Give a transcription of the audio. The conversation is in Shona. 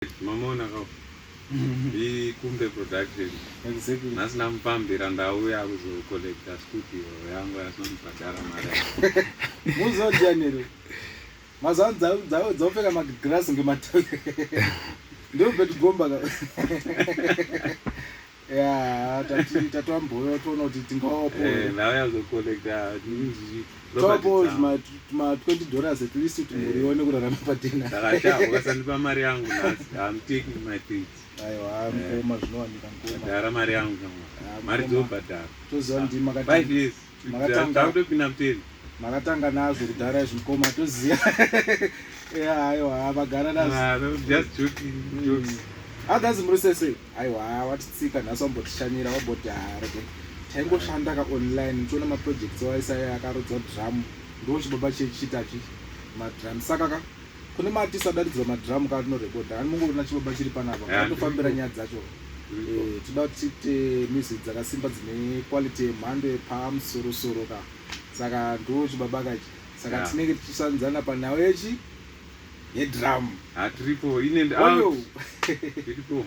Mamuona ka iKumbe Production. Exactly. Nhasi ndamufambira, ndauya kuzocollecta studio yangu yasina mubhadhara mari. Muziva ndiani? Mazuva ano dzaupfeka magirasi ngematau, ndobet gomba ka. Ya, tati tatwamboyo toona kuti tingawapo. Ndauya kuzocollecta. Towapo tuma $20 at least kuti mhuri ione kurarama patena. Ndakati ukasandipa mari yangu nhasi, I'm taking my things. Aiwa mukoma, zvinowanika mukoma. Bhadhara mari yangu. Ah, mari mukoma. dzobhadhara. Toziva ndi 5 years. Takutopinda mu10. Makatanga nazvo kudhara izvi mukoma, toziva. Ya, aiwa, vagara nazvo. Just joking, jokes. Others muri sese? Aiwa, watitsika nhasi, wambotishanyira, wamboti harege taingoshanda ka online tichiona maprojects waisai akarodzwa drum. Ndo chibaba chechitachi madrum. Saka ka kune maartist adaridzwa madrum ka atinorekodha ani, mungoona chibaba chiri panapa. Ya, atofambira ndiripo. Nyaya dzacho. Toda kuti tiite music dzakasimba dzine quality yemhando yepamusorosoro ka. Saka ndo chibaba kachi. Saka tinenge tichishandzana panhau yechi yedrum. Hatiripo in and Oyo. out, tiripo.